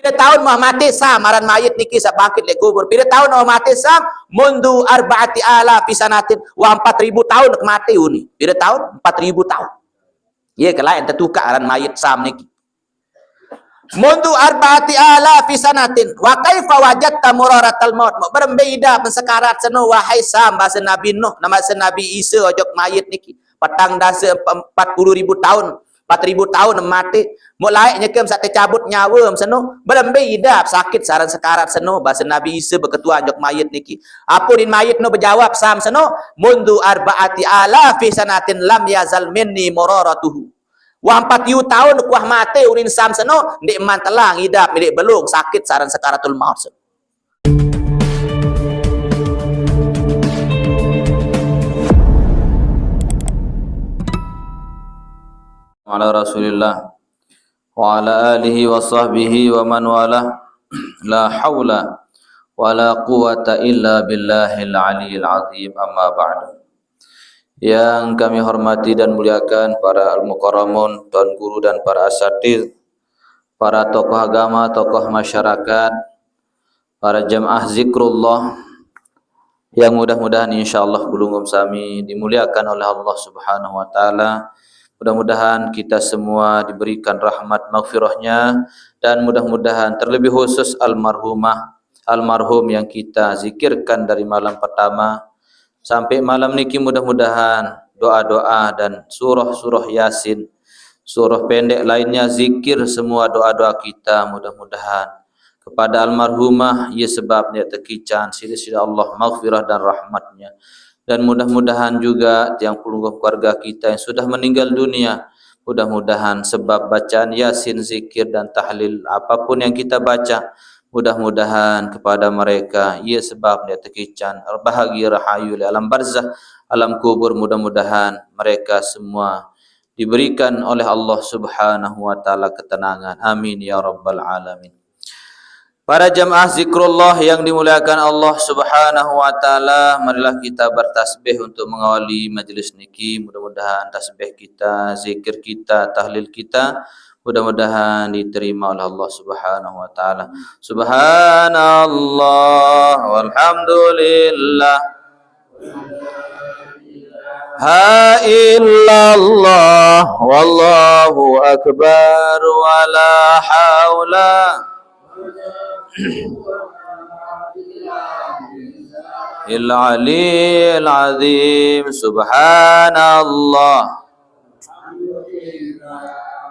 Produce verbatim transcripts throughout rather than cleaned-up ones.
Pire taun meh mate Sam aran mayit niki saq bangkit leq kubur? Pire taun meh mate Sam? Mundu arba'ati alafi sanatin. Wah, empat ribu taun ke mate uni. Pire taun? Empat ribu taun. Ye, ke laeq tetukaq aran mayit Sam niki. Mundu arba'ati alafi sanatin. Wa kaifa wajadta muraratal maut? Mok berembe idap sekarat seno, wahai Sam, base Nabi Nuh, nama se Nabi Isa ojok mayit niki. Petang dase empat puluh ribu taun. Empat ribu taun mate. Mok laeq nyekem saq tecabut nyawem seno, berembe idap sakit saran sekarat seno, base Nabi Isa beketuan jok mayit niki. Apunin mayit no bejawab Sam seno, mundu arba'ati alafi sanatin lam yazal minni muraratuhu. Wah, empat ribu taun kuah mate unin Sam seno, ndeqman telang idap milik belung sakit saran sekaratul maut seno. Ala Rasulillah wa ala alihi wa sahbihi wa man wala. La haula wa la quwwata illa billahil aliyil azim, amma ba'du. Yang kami hormati dan muliakan para al-mukarramun, tuan guru dan para asatidz, para tokoh agama, tokoh masyarakat, para jemaah zikrullah, yang mudah-mudahan insyaallah pelungguh sami dimuliakan oleh Allah Subhanahu wa Ta'ala. Mudah-mudahan kita semua diberikan rahmat maghfirahnya, dan mudah-mudahan terlebih khusus almarhumah, almarhum yang kita zikirkan dari malam pertama sampai malam niki, mudah-mudahan doa-doa dan surah-surah Yasin, surah pendek lainnya, zikir, semua doa-doa kita, mudah-mudahan kepada almarhumah, ye sebab ndeq tekican siq-siq Allah maghfirah dan rahmatnya. Dan mudah-mudahan juga tiang pelungguh keluarga kita yang sudah meninggal dunia, mudah-mudahan sebab bacaan Yasin, zikir, dan tahlil, apapun yang kita baca, mudah-mudahan kepada mereka, ye sebab ndeq tekican, bahagie rahayu leq alam barzah, alam kubur, mudah-mudahan mereka semua diberikan oleh Allah Subhanahu wa Ta'ala ketenangan. Amin ya rabbal alamin. Para jamaah zikrullah yang dimuliakan Allah Subhanahu wa Ta'ala, marilah kita bertasbih untuk mengawali majelis niki. Mudah-mudahan tasbih kita, zikir kita, tahlil kita, mudah-mudahan diterima oleh Allah Subhanahu wa Ta'ala. Subhanallah walhamdulillah. Ha illallah wallahu akbar, wala haula illa aliyil azim. Subhanallah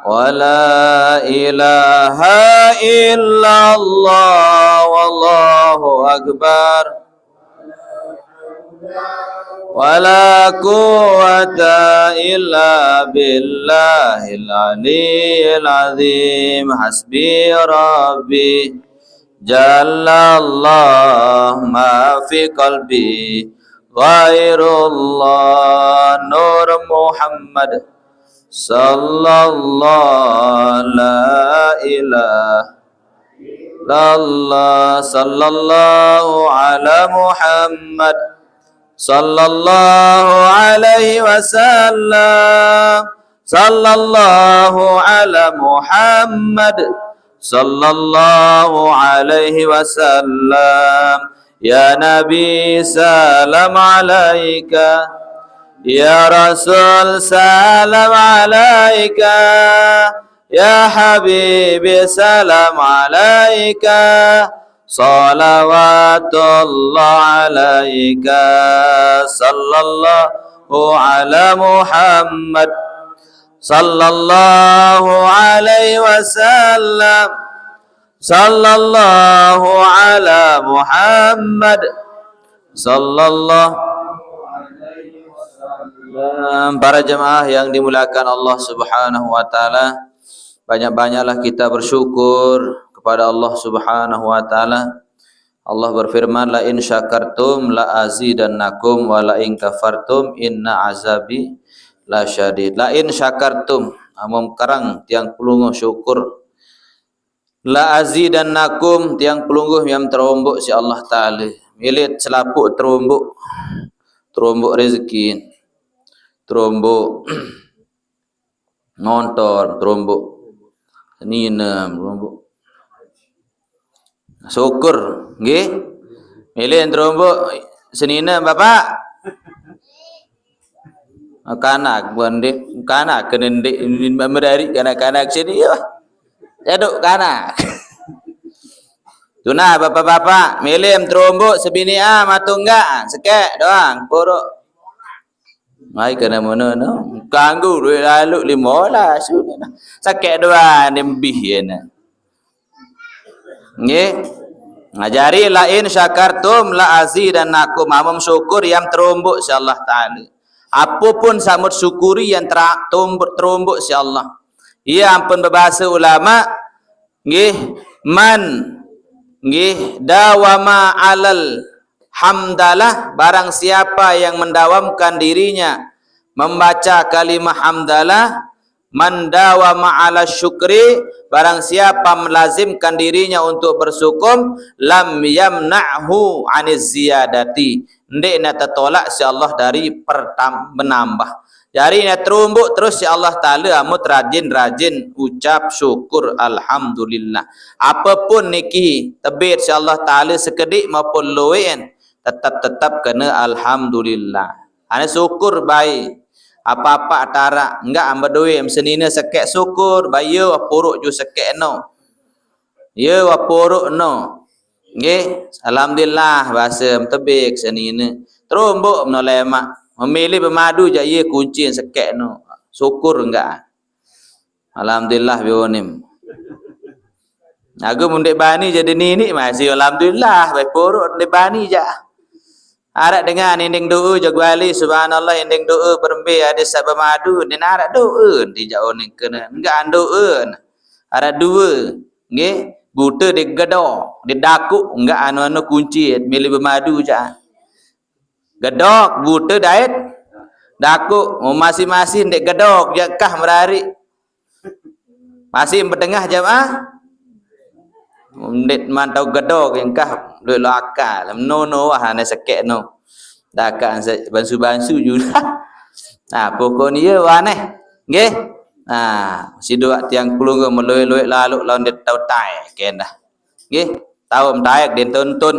wala ilaha illallah wallahu akbar. Wala quwwata illa billahil aliyil azim. Hasbi Rabbi, Jallallah, ma fi qalbi ghairullah, Nur Muhammad, sallallahu, la ilaha illallah, sallallahu ala Muhammad, sallallahu alaihi wasallam, sallallahu ala Muhammad, sallallahu alaihi wasallam. Ya Nabi, salam alaika. Ya Rasul, salam alaika. Ya Habibi, salam alaika. Salawatullah alaika. Sallallahu ala Muhammad, sallallahu alaihi wasallam. Sallallahu ala Muhammad, sallallahu alaihi wasallam. Para jemaah yang dimuliakan Allah Subhanahu wa Ta'ala, banyak-banyaklah kita bersyukur kepada Allah Subhanahu wa Ta'ala. Allah berfirman, "La in syakartum la azidannakum, wa la in kafartum inna azabi lasyadid." La in syakartum, amun kereng tiang pelungguh syukur, la azidannakum, tiang pelungguh miam teromboq siq Allah Ta'ala. Milet selapuq teromboq. Teromboq rezeki. Teromboq nonton, teromboq seninem, teromboq Syukur, nggih. Milih terombok senine, Bapak. Kanak, bukan dek, kanak kena dek, merari kanak-kanak sini ya. Jaduk kanak. Tuna bapak-bapak, milih terombok sebini ah, matunggak, sekek doang, porok. Mai kena mana no? Ganggu duit lalu lima lah. Sakit doang ni lebih ya nak. Nggih. Ngajari la in syakartum la azidannakum. Amun syukur yang terombok si Allah Taala. Apapun samut syukuri yang tera-, tombok terombok si Allah. Ia ampun berbahasa ulama, nggih, man, nggih, dawama alal hamdalah, barang siapa yang mendawamkan dirinya membaca kalimah hamdalah, man dawama ala syukri, barang siapa melazimkan dirinya untuk bersyukur, lam yamna'hu aniz ziyadati, ndik na tertolak si Allah dari pertam-, menambah. Jari na terumbuk terus si Allah Taala amun rajin-rajin ucap syukur alhamdulillah. Apapun niki tebit si Allah Taala sekedik maupun luin, tetap-tetap kena alhamdulillah. Ane syukur bae. Apa-apa tarak, enggak ambe duit, senine sekek syukur, bae ya puruk ju sekek no. Ya, wa puruk no. Nggih, alhamdulillah, bahasa tebik senine. Terumbuk meno lemak. Memilih pemadu jak ye kunci sekek no. Syukur enggak. Alhamdulillah, bionim. Aku mun dek bani jadi nini masih alhamdulillah, baik puruk dek bani jak. Arak dengar ending doa jaguali, subhanallah, ending doa berembe ada sabab madu, ni arak doa, ti jak oning kena. Enggak doa. Arak dua. Nggih, buta digedok, didakuk, enggak anu-anu kunci, milih bermadu jak. Gedok, buta dait, dakuk, masing-masing dek gedok, jak kah merari. Masih bertengah jamaah. Ndik mantau gedok, yang kah duit lo akal. No, no, wah, ane sekek no. Dakak bansu-bansu juga. Nah, pokok ni ya, wah, neh. Nggih. Nah, si dua tiang pelunggu meloi-loi lalu lawan dia tau tai, kendah. Nggih, tau mentaik dia tonton.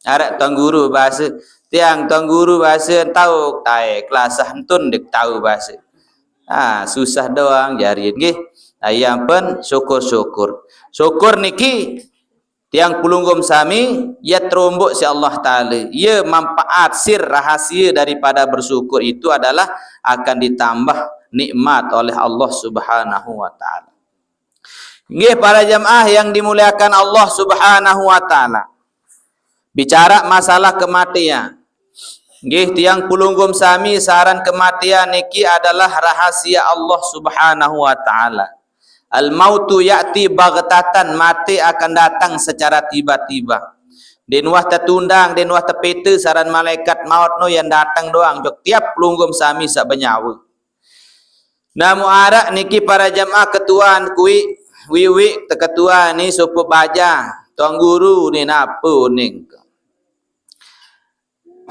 Arak tuan guru bahasa. Tiang tuan guru bahasa tau tai kelasah entun dia tau bahasa. Ah, susah doang jari nggih. Nah, yang pen syukur-syukur. Syukur niki tiang pelungguh sami, ia terombok si Allah Taala. Ia manfaat sir rahasia daripada bersyukur itu adalah akan ditambah nikmat oleh Allah Subhanahu wa Taala. Nggih, para jamaah yang dimuliakan Allah Subhanahu wa Taala. Bicara masalah kematian. Nggih, tiang pelungguh sami, saran kematian niki adalah rahasia Allah Subhanahu wa Taala. Al mautu ya'ti baghtatan, mati akan datang secara tiba-tiba. Din wah tertundang, din wah terpeta, saran malaikat maut no yang datang doang jok tiap pelungguh sami sak benyawa. Namu arak niki para jamaah ketuan kui, wiwi teketuan ni supu baja, tuan guru ni napa uning.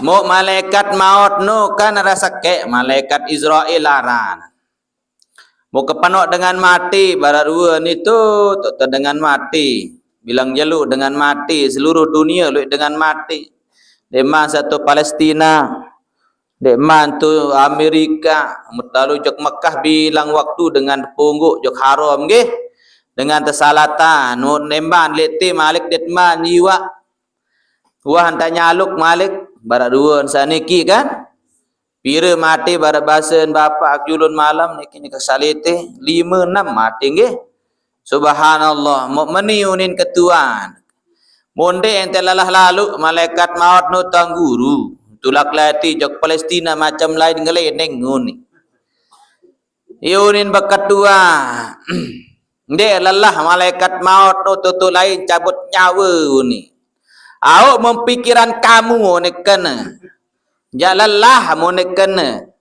Muk malaikat maut no kan rasa kek malaikat Israel aran. Muk kepenok dengan mati, barat dua ni tu, tu, tu dengan mati. Bilang jeluk dengan mati, seluruh dunia luik dengan mati. Deman satu Palestina, deman tu Amerika, mutalu jok Mekah bilang waktu dengan pungguk jok haram nggih. Dengan tersalatan, muk nemban lete malik detman jiwa. Wah, entah nyaluk malik, barat dua saniki kan. Pira mati barat basen bapak julun malam niki nyeka salite, lima enam mati nggih. Subhanallah, muk meni unin ketuan. Munde ente lalah lalu malaikat maut no tuan guru. Tulak lati jok Palestina macam lain ngeleneng nguni. Yunin beketua. Ndek lelah malaikat maut no tutu lain cabut nyawa uni. Au mempikiran kamu ni kena. Jak lelah mu ni kena.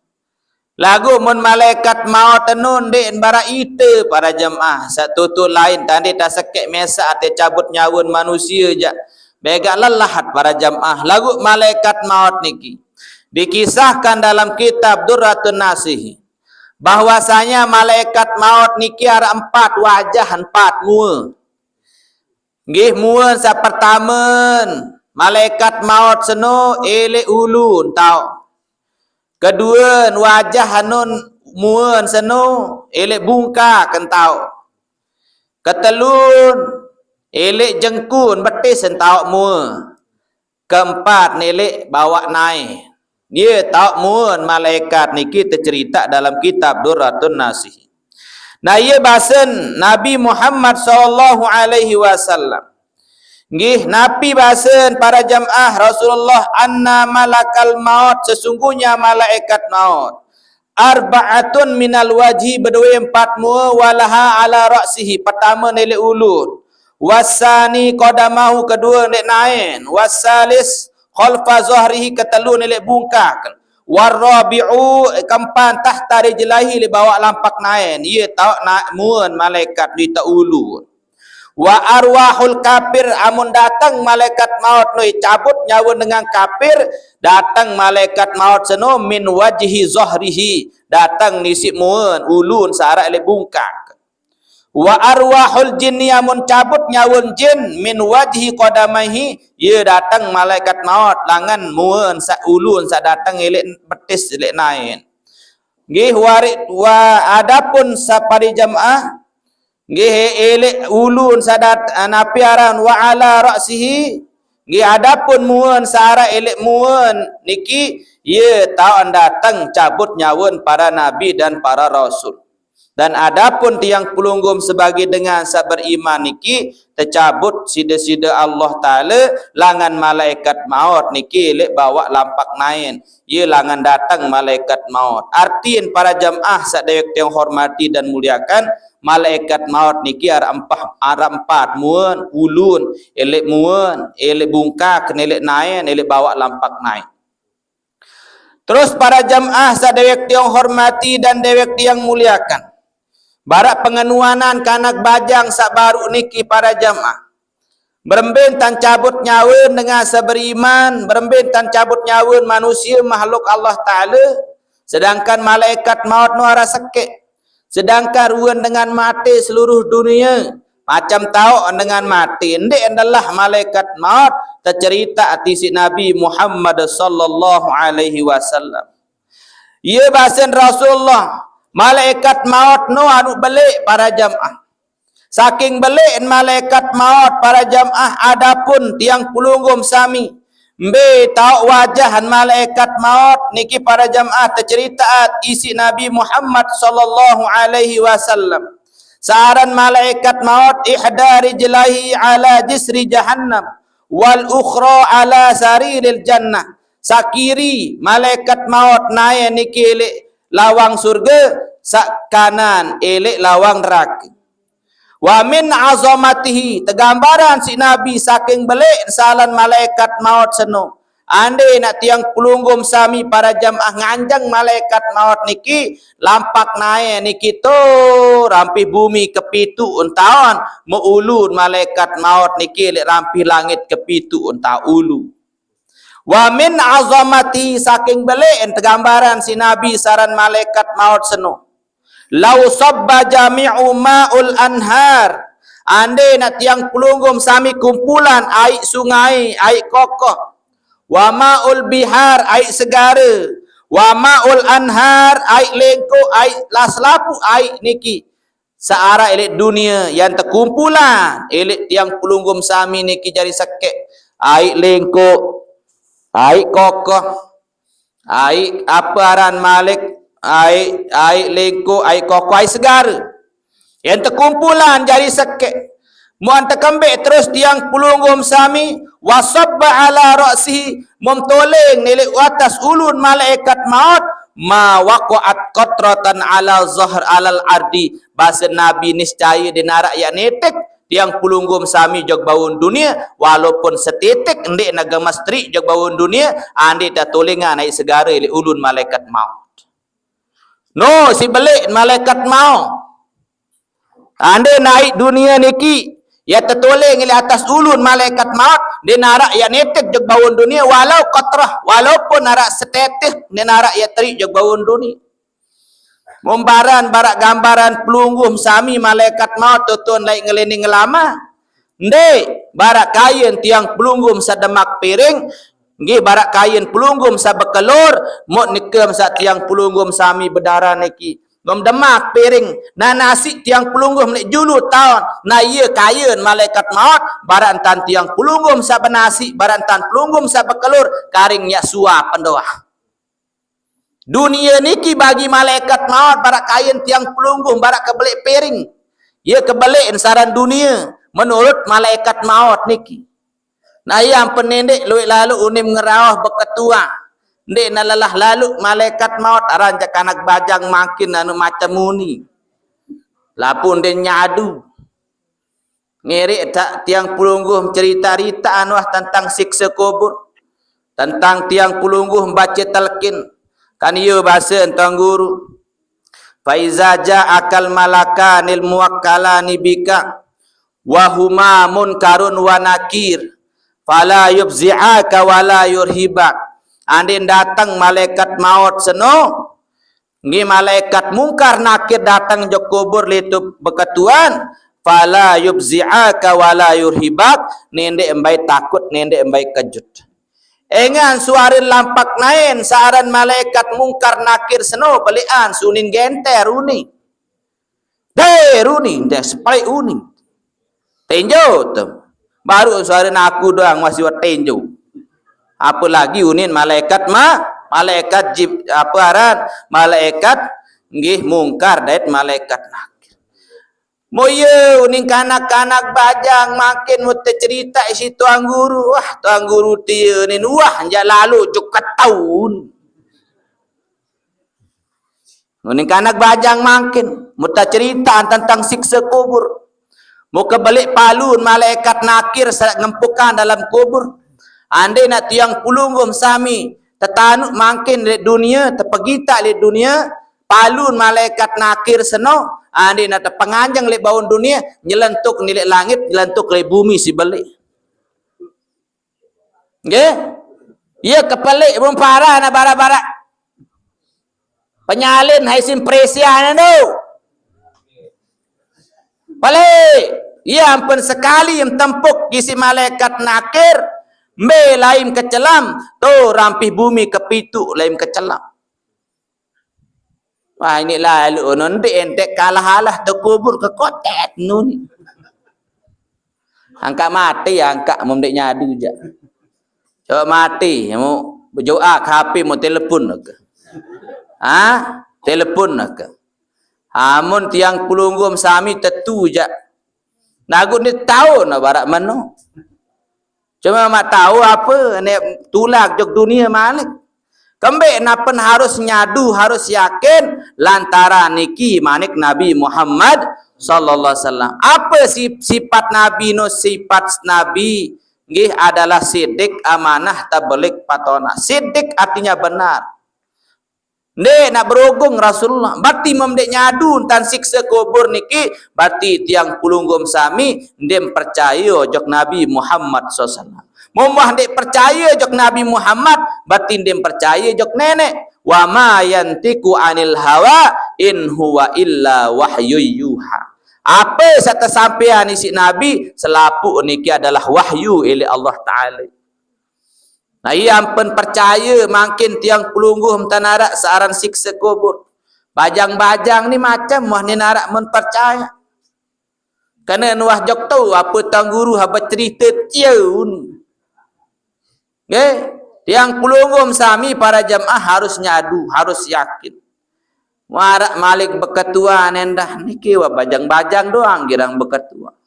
Lagu mun malaikat maut enu ndik bara ite para jemaah. Satutu lain tadi tasekek mesak ate cabut nyawa manusia jak. Begak lelah para jemaah. Lagu malaikat maut niki dikisahkan dalam kitab Durratun Nasih bahwasanya malaikat maut niki ada empat wajah, empat mua. Nggih, mueun saq pertamen, malaikat maut seno eleq ulun taoq. Kedueun, wajah anun mueun seno eleq bungkak taoq. Ketelun, eleq jengkun betis taoq mueun. Keempat, eleq bawaq naen. Ye taoq mueun malaikat niki teceritaq dalam kitab Durratun Nasihin. Nah, ye basen Nabi Muhammad sallallahu alaihi wasallam. Nggih, napi basen para jamaah Rasulullah, "Anna malakal maut, sesungguhnya malaikat maut. Arba'atun minal wajhi, bedoe empat mueun, walaha ala ra'sihi, pertame eleq ulun. Wasani qadamahu, kedue eleq naen. Wasalis khalfa zahrihi, ketelun eleq bungkak. Warabi'u, keempat, tahta rijlaihi, eleq bawaq lampak naen." Ye taoq na-, mueun malaikat, ye taoq ulun. "Wa arwahul kafir, amun dateng malaikat maut noi cabut nyawe dengan kafir, dateng malaikat maut seno min wajhi zahrihi, dateng nisiq mueun ulun saq araq eleq bungkak. Wa arwahul jinni, amun cabut nyawe jin min wajhi qadamaihi, ye dateng malaikat maut langan mueun saq ulun saq dateng eleq betis eleq naen." Nggih, warik wa adapun saq para jamaah, nggih, eleq ulun saq dat-, napi aran wa ala ra'sihi, nggih, adapun mueun saq araq eleq mueun niki, ye taoq dateng cabut nyawen para nabi dan para rasul. Dan adapun tiang pelungguh sebagai dengan saq beriman niki, tecabut side-side Allah Taala langan malaikat maut niki leq bawaq lampak naen. Ye langan dateng malaikat maut. Artin para jamaah saq dewek tiang hormati dan muliakan, malaikat maut niki araq empah-, araq empat, mueun, ulun, eleq mueun, eleq bungkak, eleq naen, eleq bawaq lampak naen. Terus para jamaah saq dewek tiang hormati dan dewek tiang muliakan. Barak pengenuanan kanak bajang saq baruq niki para jamaah. Berembe entan cabut nyawen dengan saq beriman, berembe entan cabut nyawen manusie makhluk Allah Taala, sedangkan malaikat maut no araq sekeq. Sedangkan ruen dengan mate seluruh dunie, macam taoq dengan mate, ndeq endelah malaikat maut, tecerita ati siq Nabi Muhammad sallallahu alaihi wasallam. Ye basen Rasulullah, malaikat maut no anuq beleq para jamaah. Saking beleqn malaikat maut para jamaah, adapun tiang pelungguh sami, mbe taoq wajah malaikat maut niki para jamaah, teceritaat isiq Nabi Muhammad sallallahu alaihi wasallam. Saq aran malaikat maut ihda rijlaihi ala jisri jahannam, wal ukhra ala sariril jannah. Saq kiri malaikat maut nae niki leq lawang surge, saq kanan eleq lawang nerake. Wa min azamatihi, tegambaran siq Nabi saking beleq salan malaikat maut seno. Ande naq tiang pelungguh sami para jamaah nganjeng malaikat maut niki, lampak nae niki to rampih bumi kepitu entaon, meulun malaikat maut niki leq rampih langit kepitu entaon ulu. Wa min azamati, saking beleq tegambaran siq Nabi saran malaikat maut seno. Lau sabba jami'u ma'ul anhar. Ande naq tiang pelungguh sami kumpulan aiq sungai, aiq kokoh. Wa ma'ul bihar, aiq segare. Wa ma'ul anhar, aiq lengkoq, aiq las lapuq, aiq niki. Saq araq eleq dunie, yan tekumpulan eleq tiang pelungguh sami niki jari sekeq. Aiq lengkoq, aiq kokoh, aiq ape aran malik, aiq, aiq lengkoq, aiq kokoh, aiq segare. Yan tekumpulan jari sekeq. Muan tekembeq terus tiang pelungguh sami, wa sabba ala ra'sihi, mum toleng neleq atas ulun malaikat maut, ma waqa'at qatratan ala zahr alal ardi, base Nabi niscaye ndeq naraq yaq netek tiang pelungguh sami jok bawon dunie, walaupun setetek ndeq ne gemes teriq jok bawon dunie, ande tetolengan aiq segare leq ulun malaikat maut. No, siq beleq malaikat maut. Ande naiq dunie niki, yaq tetoleng leq atas ulun malaikat maut, ndeq naraq yaq netek jok bawon dunie, walau qatrah, walaupun araq setetek, ndeq naraq yaq teriq jok bawon dunie. Mum baran barak gambaran pelungguh sami malaikat maut, tutun laiq ngelening ngelama. Ndeq, barak kayen tiang pelungguh sa demak piring, nggih, barak kayen pelungguh sa bekelur, mut nike sa tiang pelungguh sami bedara niki. Ngom demak piring, na nasi tiang pelungguh menik julu taun, na ie kayen malaikat maut, barak entan tiang pelungguh sa benasi, barak entan pelungguh sa bekelur, karing nyak suap endoh. Dunie niki bagi malaikat maut barak kayen tiang pelungguh, barak kebelik piring. Ie kebelik saran dunie menurut malaikat maut niki. Nah, ie ampen ndeq lueq lalu unin ngeraoh beketuan. Ndeq nalelah lalu malaikat maut aran jak kanak bajang mangkin anu macem uni. Lapun ndeq nyadu. Ngirik tak tiang pelungguh cerita-rita anuah tentang siksa kubur. Tentang tiang pelungguh baca telkin. Kan iya bahasa Tuan Guru. Faiza ja'akal malakanil muwakkalani bika wa huma munkarun wa nakir. Fala yubzi'aka wala yurhibak. Andin datang malaikat maut seno, nggih, malaikat mungkar nakir datang jok kubur litu beketuan, fala yubzi'aka wala yurhibak, ndeq mbai takut, ndeq mbai kejut. Engan suarin lampak naen saaran malaikat mungkar nakir seno belian sunin genter uni. Deh, runi, deh, sepalik uni. Tenjo tem. Baru suara aku doang masih wat tenjo. Apalagi unin malaikat ma, malaikat jib, apa aran? Malaikat nggih mungkar dait malaikat nakir. Moye unin kanak-kanak bajang makin mute cerita isi Tuan Guru. Wah, Tuan Guru tie nin wah, njak lalu juk ketaun. Unin kanak bajang mangkin, muta cerita tentang siksa kubur. Muka belik palun malaikat nakir sa-, ngempukan dalam kubur. Andai nak tiang pulungguh sami, tetanuk mangkin leq dunia, tepegita leq dunia, palun malaikat nakir seno, andai nak tepenganjeng leq baun dunia, nyelentuk ni leq langit, nyelentuk leq bumi si belik. Nggih? Ie kepelik bung parah na bara-bara. Penyalin hai sin perisian anu. Pelik. Ie ampen sekali tempuk isi malaikat nakir, mbe lain kecelam, tu rampih bumi kepitu lain kecelam. Wah, ini lalu ono ndeq entek kalah-alah tekubur kekotet nuni. Angkat mati, angkat, mau ndeq nyadu jaq. Coba mati, mau bejoa ke H P, mau telepon ke. Ha? Telepon ke. Amun tiang pelungguh sami tetu jaq. Laguq ndeq tao ne barak meno. Cuma mak tao ape, neq tulak jok dunie malik. Kembeq napen harus nyadu, harus yakin, lantaran niki manik Nabi Muhammad sallallahu alaihi wasallam. Ape si-, sipat Nabi no? Sipat Nabi nggih adalah sidik, amanah, tablig, patonah. Sidik artinya benar. Ndeq nak berugung Rasulullah. Berarti mem ndeq nyadu entan siksa kubur niki, berarti tiang pelungguh sami ndeq percaye jok Nabi Muhammad sallallahu alaihi wasallam. Mem wah ndeq percaye jok Nabi Muhammad, berarti ndeq percaye jok Neneq. Wa ma yantiqu anil hawa in huwa illa wahyu yuha. Ape saq tesampean isiq Nabi, selapuq niki adalah wahyu leq Allah Taala. Nah, ie ampen percaye mangkin tiang pelungguh entan araq saq aran sikse kubur. Bajang-bajang ni macem wah nin araq mun percaye. Kene nuah jok tu, ape Tuan Guru haba cerite tieun. Nggih, tiang pelungguh sami para jemaah harus nyadu, harus yakin. Maraq malik beketuan endah niki wah bajang-bajang doang girang beketuan.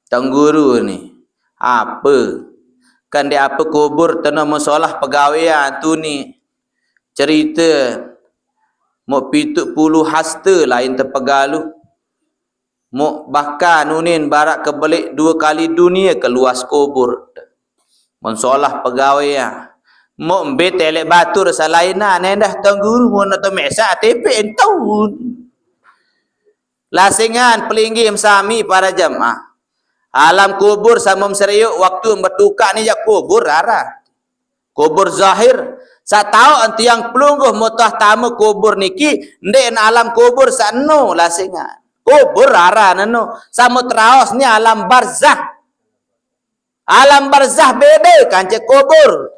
Tuan Guru ni, ape? Kan ndeq ape kubur tenoh musolah pegawean tu ni. Cerite, muk pitu puluh haste lain tepegaluh. Muk bahkan unin barak kebeleq due kali dunie keluas kubur. Mun solah pegawean. Muk mbe teleq batur selainan endah Tuan Guru mun temesak T P entaun. Lasingan pelinggih sami para jemaah. Alam kubur samum seriuk waktu betukak ni jaq kubur rara. Kubur zahir, saq taoq tiang pelungguh mutah tame kubur niki, ndeq alam kubur saq eno lasingan. Kubur aran anu. Samut raos ni alam barzah. Alam barzah beda kance kubur.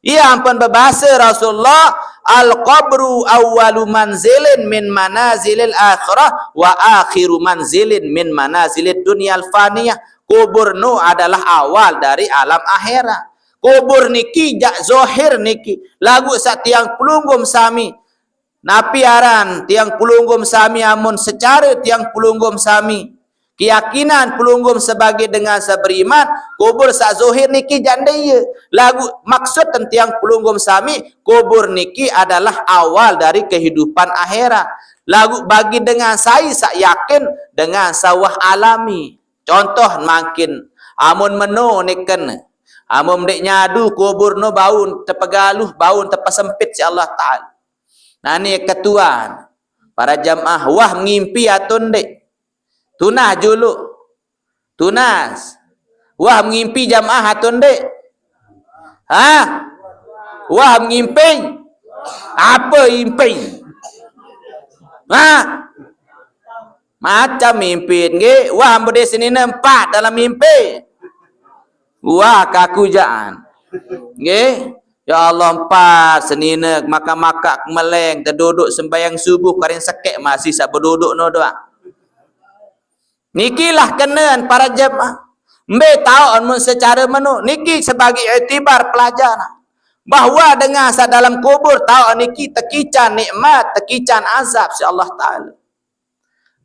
Ia ampun bebasa Rasulullah, "Al-qabru awwalu manzilin min manazilil akhirah wa akhiru manzilin min manazilid dunyal faniyah." Kubur nu adalah awal dari alam akhirat. Kubur niki jak zohir niki. Lagu saq tiang pelungguh sami. Napi aran tiang pelungguh sami? Amun secara tiang pelungguh sami, keyakinan pelungguh sebagai dengan saq beriman, kubur saq zohir niki jande ie. Lagu maksud tiang pelungguh sami, kubur niki adalah awal dari kehidupan akhirat. Lagu bagi dengan sai saq yakin dengan saq wah alami. Contoh mangkin, amun meno neken, amun ndeq nyadu kubur no bau tepegaluh, bau tepesempit siq Allah Taala. Nani ketuan, para jamaah, wah ngimpi atau ndeq? Tunas juluq. Tunas. Wah ngimpi jamaah atau ndeq? Hah? Wah ngimpi? Apa impi? Hah? Macam mimpi nggih. Wah, mbe senine empat dalam mimpi. Wah, kaku jaan. Nggih. Ya Allah, empat senine makak-makak meleng, teduduk sembahyang subuh karing sekek masih saq beduduk no doang. Nikilah kenaan para jemaah. Mbe taoq mun secare meno, niki sebagai iktibar pelajaran bahwa dengan saq dalam kubur taoq niki tekican nikmat, tekican azab siq Allah Taala.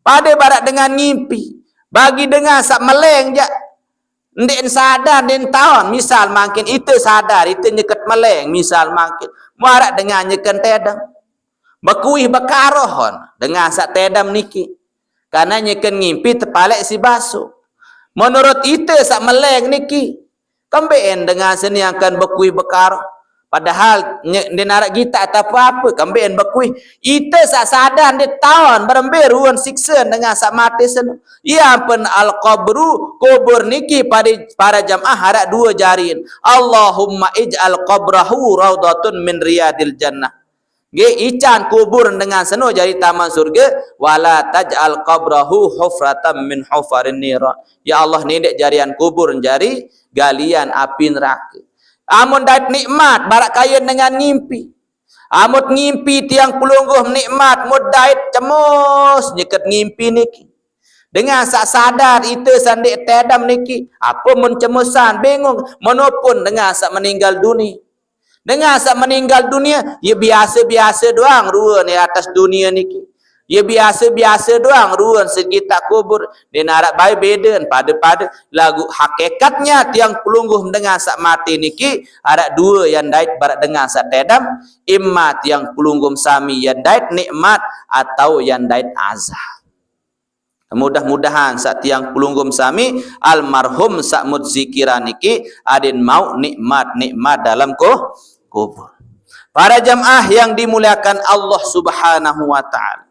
Pade baraq dengan ngimpi, bagi dengan saq meleng jaq ndeqn sadar, ndeqn taon. Misal mangkin ite sadar, ite nyeket meleng, misal mangkin, maraq dengan nyeken tedem. Bekuih bekaroh on dengan saq tedem niki. Karena nyeken ngimpi tepaleq siq baso. Menurut ite saq meleng niki, kembeqn dengan seni angken bekuih bekaroh? Padahal nye-, ndeqn araq gitaq atau ape-ape, kembeqn bekuih? Ite saq sadar ndeq taon berembe ruen sikse dengan saq mate seno. Ia ampun al-qabru, kubur niki pade, para jamaah, araq due jarin. Allahumma ij'al qabrahu raudhatun min riyadil jannah. Nggih, ican kubur dengan seno jari taman surge, wala taj'al qabrahu hufratan min hufarin niran. Ya Allah, nindeq jarian kubur jari galian api nerake. Amun dait nikmat, baraq kayen dengan ngimpi. Amun ngimpi tiang pelungguh nikmat, mut dait cemus nyeket ngimpi niki. Dengan saq sadar ite saq ndeq tedem niki, ape mun cemusan, bingung, menopun dengan saq meninggal dunie. Dengan saq meninggal dunie, ye biase-biase doang ruen di atas dunie niki. Ye biase-biase doang ruen sekitak kubur. Ndeqn araq bae beden pade-pade. Laguq hakekatnya tiang pelungguh dengan saq mate niki, araq due yan dait baraq dengan saq tedem, imma tiang pelungguh sami yan dait nikmat atau yan dait azab. Mudah-mudahan saq tiang pelungguh sami, almarhum saq mut zikiran niki, adin mauq nikmat-nikmat dalam ku-, kubur. Para jamaah yang dimuliakan Allah Subhanahu wa Ta'ala.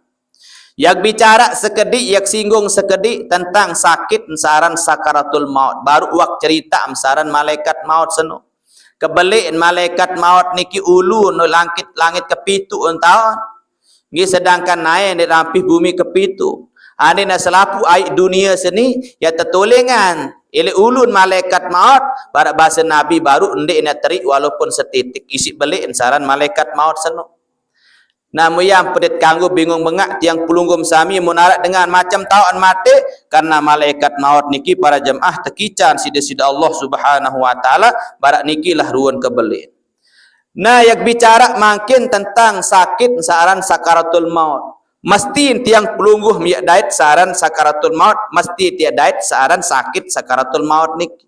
Yak bicara sekediq, yak singgung sekediq tentang sakit saq aran sakaratul maut. Baruq wak cerita saq aran malaikat maut seno. Kebeleqn malaikat maut niki ulu no langkit, langit kepituq on taon. Nggih, sedangkan nae ndeq rampih bumi kepituq. Ande ne selapuq aiq dunie seni, ya tetolengan. Ileq ulun malaikat maut, baraq base Nabi baruq ndeq ne teriq walaupun setitik isiq beleqn saq aran malaikat maut seno. Nah, muyan pedet kanggo bingung bengaq tiang pelungguh sami, mun araq dengan macem taoqn mate, karena malaikat maut niki para jemaah tekican siq Deside Allah Subhanahu wa Ta'ala, baraq niki lah ruen kebeleqn. Nah, yak bicara mangkin tentang sakit saq aran sakaratul maut. Mesti tiang pelungguh miaq dait saq aran sakaratul maut, mesti tiaq dait saq aran sakit sakaratul maut niki.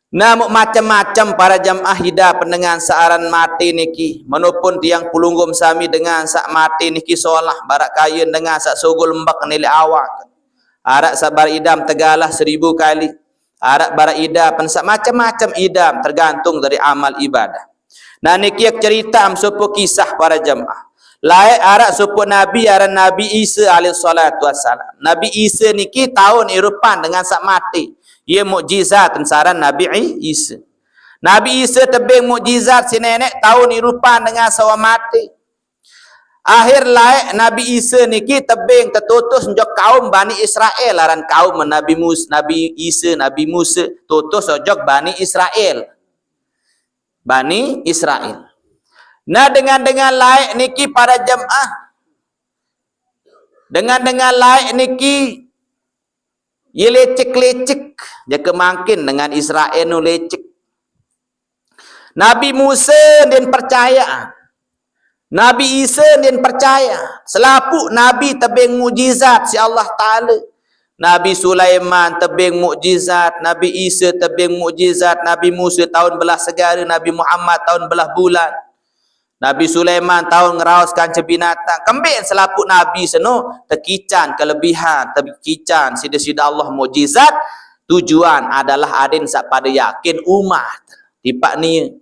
Nah, muk macem-macem para jamaah idap dengan saq aran mate niki. Menopun tiang pelungguh sami dengan saq mate niki solah, baraq kayen dengan saq sugul mbek nilai awak. Araq saq baraq idap tegalah seribu kali. Araq baraq idap saq macem-macem idap, tergantung dari amal ibadah. Nah, niki yak cerita sopoq kisah para jamaah. Laeq araq sopoq nabi aran Nabi Isa alaihi salatu wassalam. Nabi Isa niki taon irupan dengan saq mate. Ye mukjizat saq aran Nabi I-, Isa. Nabi Isa tebeng mukjizat siq neneq taon irupan dengan saq wah mate. Akhir laeq Nabi Isa niki tebeng tetutus jok kaum Bani Israel, aran kaum Nabi Mus-, Nabi Isa, Nabi Musa, tutus ojok Bani Israel. Bani Israel. Nah, dengan-dengan laeq niki para jemaah. Dengan-dengan laeq niki ye lecek-lecek. Jaka mangkin dengan Israel nu lecek. Nabi Musa ndeqn percaye. Nabi Isa ndeqn percaye. Selapuq nabi tebeng mukjizat siq Allah Taala. Nabi Sulaiman tebeng mukjizat, Nabi Isa tebeng mukjizat, Nabi Musa taun belah segare, Nabi Muhammad taun belah bulan. Nabi Sulaiman taun ngeraos kance binatang. Kembeq selapuq nabi seno tekican kelebihan, tekican side-side Allah mukjizat, tujuan adalah aden saq pade yakin umat. Tipaq nie.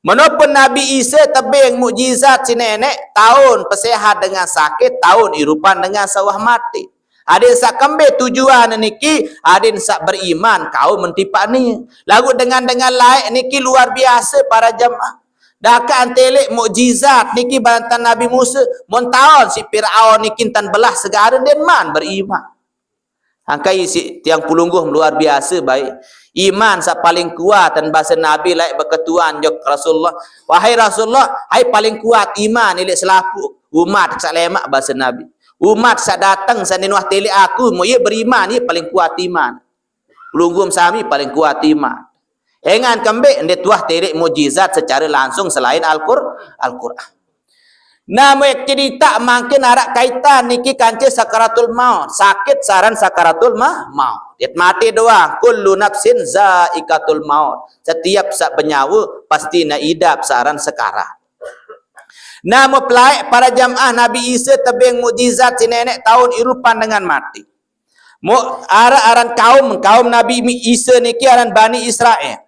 Menopun Nabi Isa tebeng mukjizat siq Neneq, taun pesehat dengan sakit, taun irupan dengan saq wah mate. Aden saq kembeq tujuan niki, aden saq beriman, kaum tipaq nie. Laguq dengan-dengan laeq niki luar biase para jemaah. Dakaq anteleq mukjizat niki bantan Nabi Musa, mon taun siq Firaun niki ntan belah segare ndeqman beriman. Angkai siq tiang pelungguh luar biase baik. Iman saq paling kuat, dan base Nabi laeq beketuan jok Rasulullah. Wahai Rasulullah, hai paling kuat iman ileq selapuq umat saq lemaq, base Nabi. Umat saq dateng saq ndeqn wah teleq aku, mo ie beriman, ie paling kuat iman. Pelungguh sami paling kuat iman. Engan kembeq ndeqt wah teleq mukjizat secare langsung selain Al-Qur-, Al-Qur'an. Nah, muq ceriteq mangkin araq kaitan niki kance sakaratul maut. Sakit saran sakaratul ma-, maut. Ndeqt mate doang. Kullu nafsin zaikatul maut. Setiap saq benyawe pasti ne idap saran sekarat. Nah, muq pelaeq para jamaah Nabi Isa tebeng mukjizat siq Neneq taun irupan dengan mate. Muq araq aran kaum, kaum Nabi Mi-, Isa niki aran Bani Israel.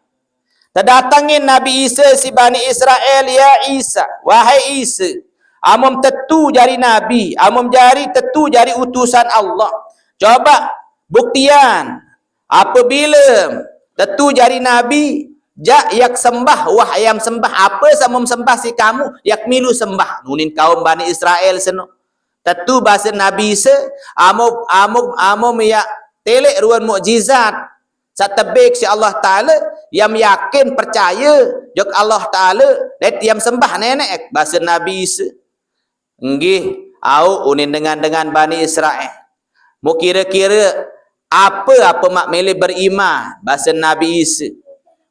Tedatengin Nabi Isa siq Bani Israel, "Ya Isa, wahai Isa, amun tetu jari nabi, amun jari tetu jari utusan Allah, coba buktian, apabile tetu jari nabi, jaq yaq sembah wah yam sembah, ape saq mum sembah siq kamu, yaq milu sembah." Nunin kaum Bani Israel seno. Tetu base Nabi Isa, amun, amun, amun yaq teleq ruen mukjizat saq tebeng siq Allah Taala, yam yakin percaye jok Allah Taala, dait yam sembah Neneq, base Nabi Isa. Nggih, auq unin dengan-dengan Bani Israel. Muq kire-kire ape-ape maq mele beriman, base Nabi Isa.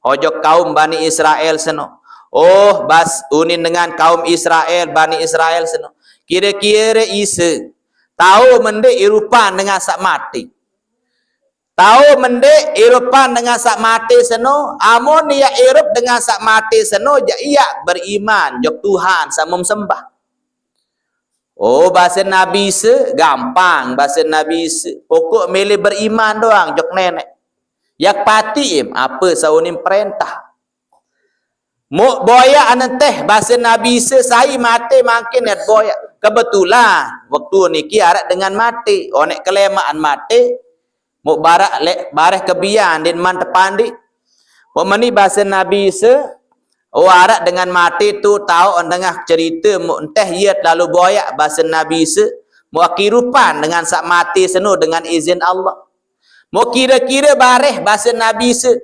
Ojok kaum Bani Israel seno. Oh, bas unin dengan kaum Israel, Bani Israel seno. Kire-kire Isa tao mendeq irupan dengan saq mate. Tao mendeq irupan dengan saq mate seno, amun yaq irup dengan saq mate seno, jaq yaq beriman jok Tuhan saq mum sembah. Oh, base Nabi Isa, gampang base Nabi Isa. Pokok mele beriman doang jok Neneq. Yaq pati im, ape saq unin perentah. Muq boyaq anenteh, base Nabi Isa, sai mate mangkin yat boyaq. Kebetulan, waktu niki araq dengan mate, oneq kelemaqan mate, muq baraq leq bareh kebian ndeqman tepandiq. Muq meni base Nabi Isa, oh, araq dengan mate tu tao dengah cerite, muq enteh ie lalo boyaq, base Nabi Isa, muq kirupan dengan saq mate seno dengan izin Allah. Muq kire-kire bareh, base Nabi Isa,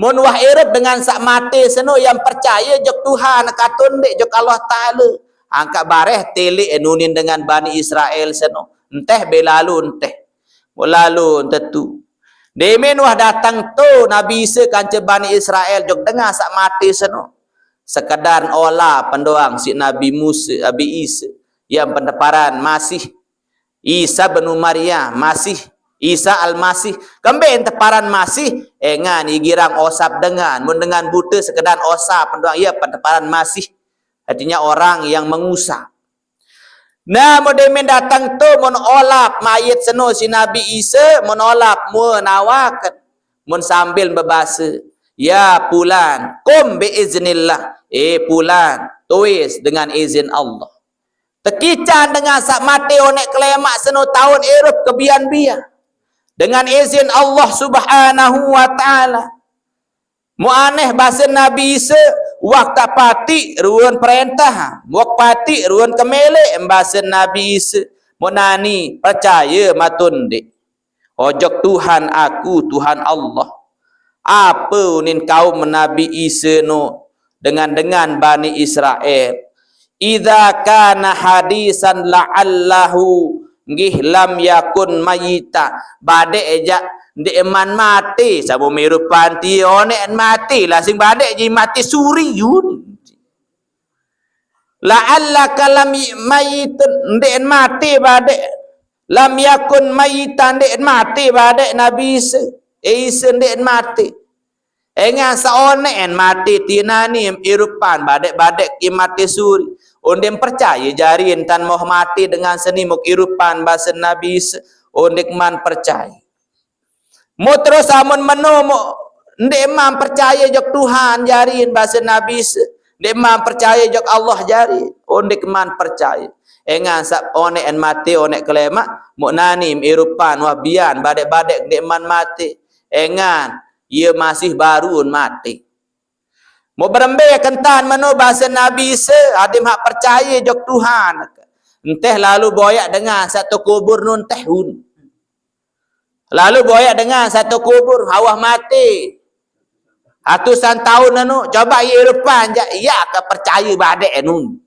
mun wah irup dengan saq mate seno yam percaye jok Tuhan, katun ndeq jok Allah Taala. Angkaq bareh teleq nunin dengan Bani Israel seno. Enteh be lalo enteh. Muq lalo tetu. Demen wah dateng to Nabi Isa kance Bani Israel jok dengan saq mate seno. Sekedar olapn doang siq Nabi Musa, Nabi Isa. Yam penteparan Masih. Isa benu Maria, Masih, Isa Al-Masih. Kembeq teparan Masih? Engan, ie girang osap dengan. Mun dengan bute sekedar osap doang, ie teparan Masih. Artinya orang yang mengusap. Nah, mun demen dateng to, mun olap mayit seno siq Nabi Isa, mun olap, mun awak, mun sambil bebase, "Ya Pulan, kum bi iznillah." Eh, Pulan, tuis dengan izin Allah. Tekican dengan saq mate oneq kelemaq seno taun irup kebian-bian. Dengan izin Allah Subhanahu wa Ta'ala. Muq aneh base Nabi Isa, Wak tak patik ruen perintah, wak patik ruen kemelek, basen Nabi Isa. Mok nani percaya mato ndeq. Ojok Tuhan aku, Tuhan Allah. Ape unin kaum Nabi Isa no dengan-dengan Bani Israel? Idza kana hadisan la'allahu nggih lam yakun mayita. Badek jaq ndeqman mate, sabo mirup panti oneq mate, lah sing badek ji mate suri yun. La'allaka lam y-, mayitun, ndeqen mate badek. Lam yakun mayitan, ndeqen mate badek Nabi Isa. Eh, Isa ndeqen mate. Engan saq oneqen mate tinani irupan badek-badek ki mate suri. Ondeqn percaye jari ntan moh mate dengan seni mok irupan basen Nabi Isa. Ondeqman percaye. Mo terus amun meno mo ndeqman percaye jok Tuhan jarin, basen Nabi se-, ndeqman percaye jok Allah jarin, ondeqman percaye. Engan saq oneqen mate, oneq kelemaq, mok nani irupan wah bian badek-badek ndeqman mate. Engan, ie masih baruun mate. Mo berembe kentan meno basen Nabi se, adeq mah percaye jok Tuhan. Enteh lalu boyaq dengan saq tekubur nun teh un. Lalu boyaq dengan saq tekubur, awah mate. Atusan taun anu, coba ie irupan jaq, ie ke percaye badek nun.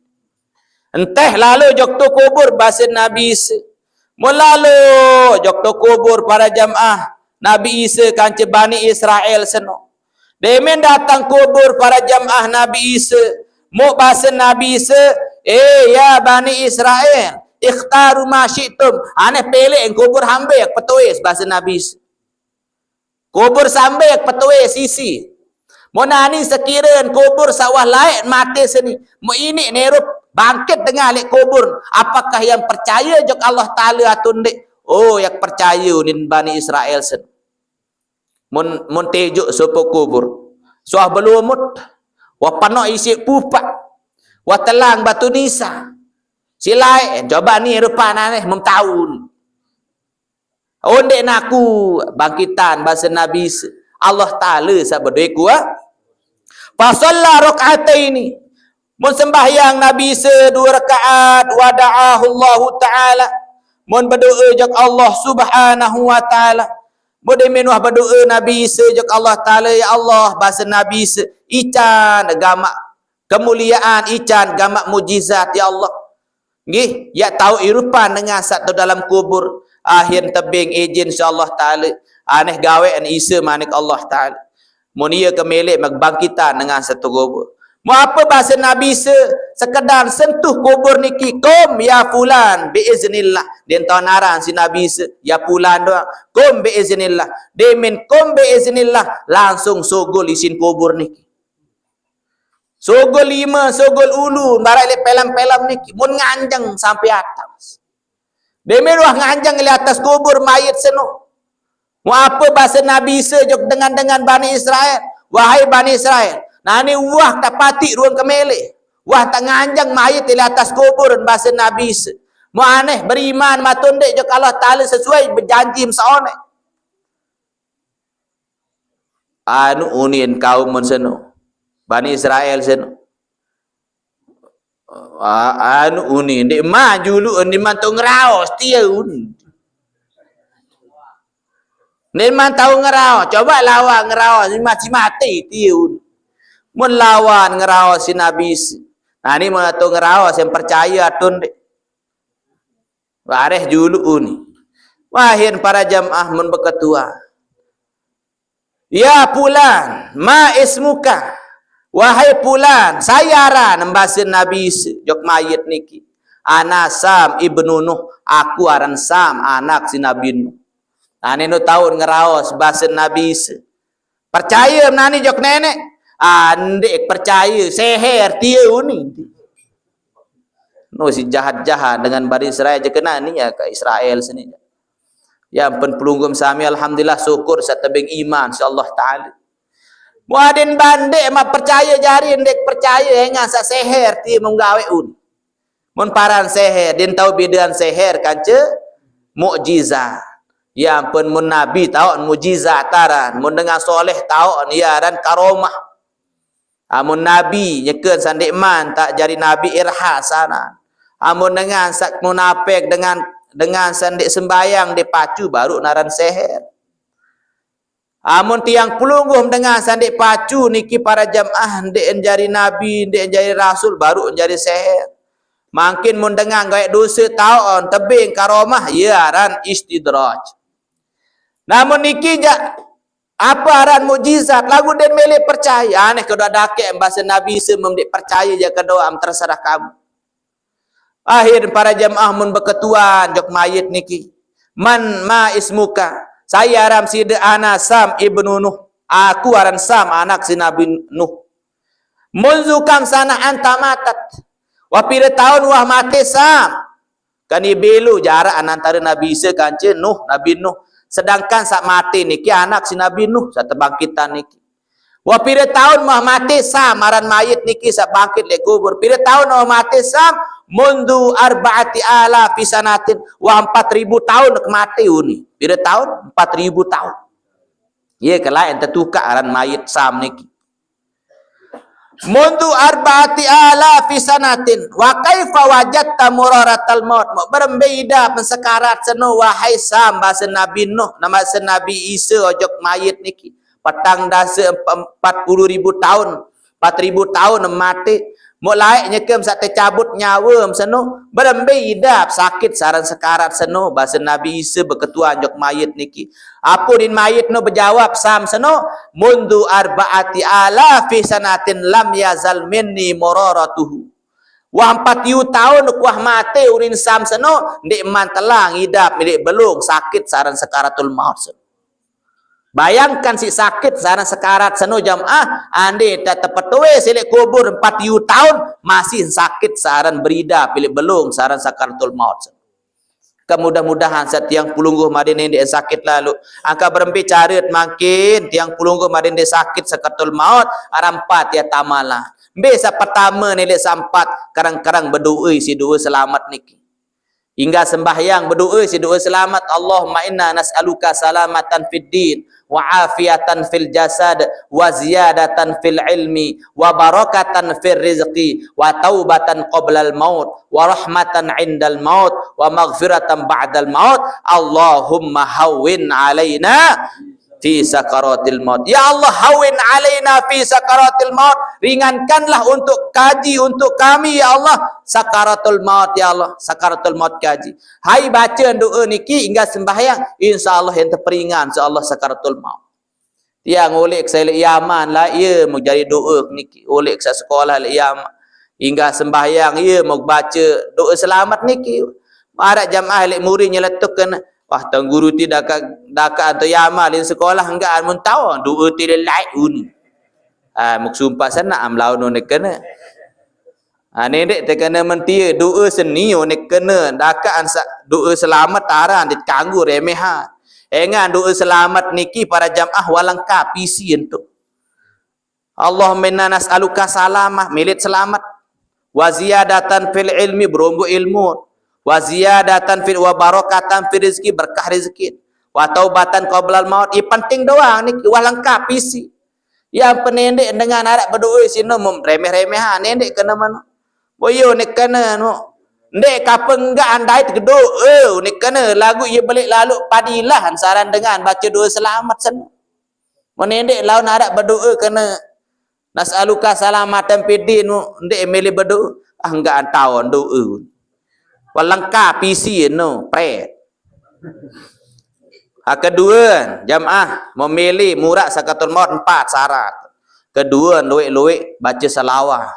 Enteh lalu jok tekubur basen Nabi Isa. Mun lalu jok tekubur para jamaah Nabi Isa kance Bani Israel seno. Demen dateng kubur para jamaah Nabi Isa. Mok basen Nabi Isa, "Eh, ya Bani Israel, ikhtaru ma syi'tum." Aneh peleq kubur hambe petuis, basen Nabi Isa. Kubur sambe petuis isi. Mo nani sekiren kubur saq wah laeq mate seni. Mo iniq nerup bangkit dengan leq kubur. Apakah yang percaye jok Allah Taala atau ndeq? Oh, yang percaye unin Bani Israel sen. Mun, mun tejuk sopoq kubur, suah belumut, wah penoq isiq pupaq, wah telang batu nisan. Silaeq, coba ni rupan aneh, mun taun. Ondeq naku bangkitan, basen Nabi se-, Allah Taala saq bedoe kuat. Fasalla rak'ataini. Mun sembahyang Nabi Isa due rakaat, wa da'ahu Allahu Ta'ala. Mun bedoe jok Allah Subhanahu wa Ta'ala. Mun demen wah bedoe Nabi Isa jok Allah Taala, "Ya Allah," basen Nabi Isa, "ican gamaq kemuliaan, ican gamaq mujizat, ya Allah." Nggih, yaq tao irupan dengan saq to dalem kubur. Akhir tebeng ijin si Allah Taala. Aneh gaweqn Isa manik Allah Taala. Mun ie ke meleq mebangkitan dengan saq to kubur. Mo ape basen Nabi Isa? Sekedar sentuh kubur niki, "Qum ya fulan," bi iznillah. Ndeqn tao naran si Nabi Isa, "Ya fulan" doang. "Qum bi iznillah." Demen "Qum bi iznillah," langsung sugul isin kubur niki. Sugul ime, sugul ulu, baraq leq pelem-pelem niki, mun nganjeng sampe atas. Demen wah nganjeng leq atas kubur mayit seno. Mo ape basen Nabi Isa jok dengan-dengan Bani Israel? "Wahai Bani Israel, nani wah tak patik ruen kemeleq. Wah tak nganjeng mayit leq atas kubur," basen Nabi Isa. Mo aneh beriman mato ndeq jok Allah Taala sesuai bejanji mesoneq. Anu unin kaum mun seno. Bani Israel seno. A-, anu unin, ndeqman juluq, ndeqman tao ngeraos, tie un. Ndeqman tao ngeraos, coba lawan ngeraos, masih mate, tie un. Mun lawan ngeraos si Nabi se-, nah, ni mun tao ngeraos, yang percaye atun ndeq. Bareh juluq uni. Wahin para jamaah mun beketuan. "Ya pulan, ma ismuka?" "Wahai pulan, sai aran?" Basen Nabi Isa jok mayit niki. "Ana Sam ibnu Nuh, aku aran Sam, anak si Nabi Nuh." Nah, neno taun ngeraos basen Nabi Isa. Percaye menani jok neneq? Ah, ndeq percaye, seher tie uni. No, si jahat-jahat dengan Bani Israel, jekena ni ya ke Israel seni. Ya ampun, pelungguh sami, alhamdulillah, syukur saq tebeng iman, insyaallah taala. Muadin bandeq maq percaye jari, ndeq percaye engan saq seher tie menggawe un. Mun paran seher, ndeqn tao bedean seher kance mukjizat. Ya ampun, mun nabi taoqn mukjizat aran, mun dengan soleh taoqn ye aran karomah. Amun nabi, nyeken sandik man, tak jari nabi irhas sana. Amun dengan sak munafik, dengan, dengan sandik sembayang dipacu, baru naran seher. Amun tiang pelungguh dengan sandik pacu niki para jamaah, ndik jari nabi, ndik jari rasul, baru jari seher. Mangkin mun dengan gawe dosa taun, tebing karomah, ya aran istidraj. Namun niki jak apa aran mukjizat, lagu den mele percaya, aneh kedua dakek bahasa Nabi Isa memdik percaya je kedua am terserah kamu. Akhir para jamaah mun beketuan jok mayit niki. Man ma ismuka? Saya aran sida ana Sam ibnu Nuh. Aku aran Sam anak si Nabi Nuh. Munzu kam sana anta matat? Wah pira taun wah mate Sam? Kan iye belo jarak antara Nabi Isa kance Nuh, Nabi Nuh. Sedangkan sak mate niki anak si Nabi Nuh, sak tebangkitan niki. Wah pira taun mah mate Sam, aran mayit niki sak bangkit lek kubur. Pira taun mah mate Sam? Mundu arba'ati alafi sanatin. Wah empat ribu taun ke mate uni. Pira taun? Empat ribu taun. Ye kelai ente tukak aran mayit Sam niki. Mundu arba'ati alafi sanatin. Wa kaifa wajadta muraratal maut? Mau berembe ida pen sekarat seno wahai Sam, bahasa Nabi Nuh, nama se Nabi Isa ojok mayit niki. Petang dasa empat puluh ribu taun, empat ribu taun mate. Mok laek nyekem sak tecabut nyawa seno, berembe idap sakit saran sekarat seno, bahasa Nabi Isa beketuan jok mayit niki. Apunin mayit no bejawab Sam seno, mundu arba'ati alafi sanatin lam yazal minni muraratuhu. Wah empat ribu taun kuah mate urin Sam seno, ndik mantelang idap milik belung sakit saran sekaratul maut seno. Bayangkan si sakit sana sekarat seno jamaah, ande tak tepetue silek kubur empat ribu taun, masih sakit saran berida pilik belung saran sakaratul maut. Kemudah-mudahan setiang pulungguh madin nende sakit lalu. Angka berembe carit mangkin tiang pulungguh madin de sakit sakaratul maut, arampat ya tamala. Mbe sa pertama nilai sampat kerang-kerang berdoa si doa selamat niki. Hingga sembahyang berdoa si doa selamat, Allahumma inna nas'aluka salamatan fid din wa afiatan fil jasad wa ziyadatan fil ilmi wa barakatan fil rizqi wa taubatan qablal maut wa rahmatan indal maut wa maghfiratan ba'dal maut. Allahumma hawwin alaina fi sakaratil maut. Ya Allah, hawin alaina fi sakaratil maut. Ringankanlah untuk kaji untuk kami ya Allah sakaratul maut ya Allah, sakaratul maut kaji. Hai baca doa niki hingga sembahyang, insya Allah yang terperingan insya Allah sakaratul maut. Tiang oleh saya lek Yaman lah, iya mau jadi doa niki, oleh saya sekolah lek Yaman. Hingga sembahyang iya mau baca doa selamat niki. Marak jamaah lek murid nyeletuk kena. Wah, tang guru ti daka daka anto Yaman lin sekolah enggak mun tahu doa ti lelai uni. Ah, muk sumpah sana am lawan ne kena. Ha, nendek tekena mentia doa seni one kena dakaan sa, doa selamat taran dit kanggo remehan. Engan doa selamat niki para jamaah walangkap isi entuk. Allahumma inna nas'aluka salamah, milit selamat. Wa ziyadatan fil ilmi, berombo ilmu. Wa ziyadatan fil, wa barakatan fil rizki, berkah rizki. Wa taubatan qablal maut. Ih, penting doang niki, walangkap isi. Yang penendek dengan arak berdoa sino remeh-remehan, nendek kena mano. Boyo ne kena no. Ndek kape enggak andai tegedo, eh, ne kena lagu ye belik lalu padilah saran dengan baca doa selamat sen. Menendek lawan arak berdoa kena nas'aluka salamatan fid din no, ndek milih berdoa. Ah, enggak antau doa. Pelengkap isi no, pret. Ha, kedua, jamaah memilih murak sakatul maut empat syarat. Kedua, luik-luik baca salawat.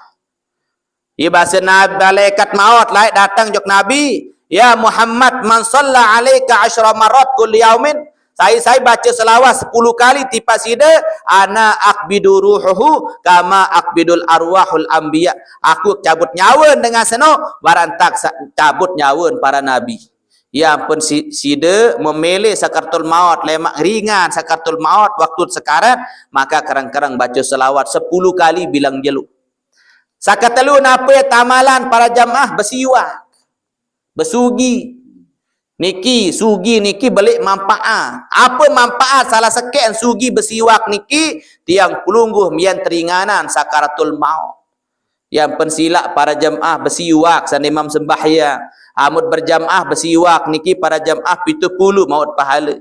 Ye bahasa Nabi, malaikat maut laik datang jok Nabi, "Ya Muhammad, man shalla alaika asyra marrat kulli yaumin." Sai-sai baca selawat sepuluh kali tipa sida, ana akbidu ruhuhu kama akbidul arwahul anbiya. Aku cabut nyawa dengan seno, barantak sa-, cabut nyawa para nabi. Ya ampun si-, sida memilih sakaratul maut lemak ringan sakaratul maut waktu sekarat, maka kerang-kerang baca selawat sepuluh kali bilang jelu. Sakatelu napa tamalan para jamaah besiwak. Besugi. Niki sugi niki belik manpaat. Apa manpaat salah sekek sugi besiwak niki? Tiang pelungguh mian teringanan sakaratul maut. Yang pensilak para jemaah besiwak sandi imam sembahyang. Amun berjemaah besiwak niki para jemaah pitu puluh maut pahala.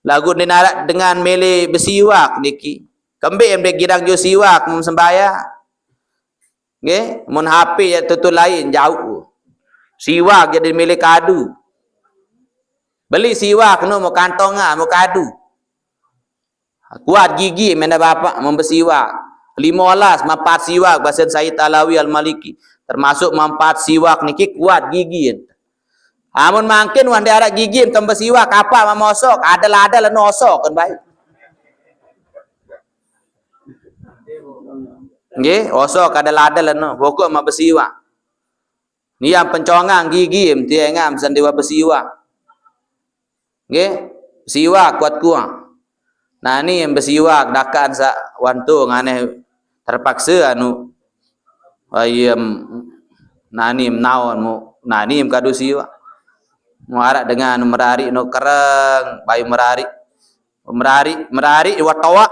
Lagu ni narak dengan mele besiwak niki. Kembik yang girang jo siwak mun sembahyang. Nggih, mun H P ya tutu lain jauh. Siwak jadi milik kadu. Beli siwak nu mau kantongan, mau kadu. Kuat gigi menda bapak membesiwak. Lima belas manfaat siwak basen Sayyid Alawi Al-Maliki. Termasuk manfaat siwak niki kuat gigi. Amun mangkin wan diarak gigi ente besiwak apa mamosok, ada-ada leno osok kan baik. Nggih, osok ada-ada leno, pokok mah besiwak. Ni yang pencongang gigi, tiang ngam sandiwa besiwak. Nggih, siwak kuat kuang. Nah, ni yang besiwak dakan sa wantung aneh terpaksa anu. Ayam nani menaon mu, nani kadu siwak. Mu arak dengan merari no kereng, bayu merari. Merari, merari watoa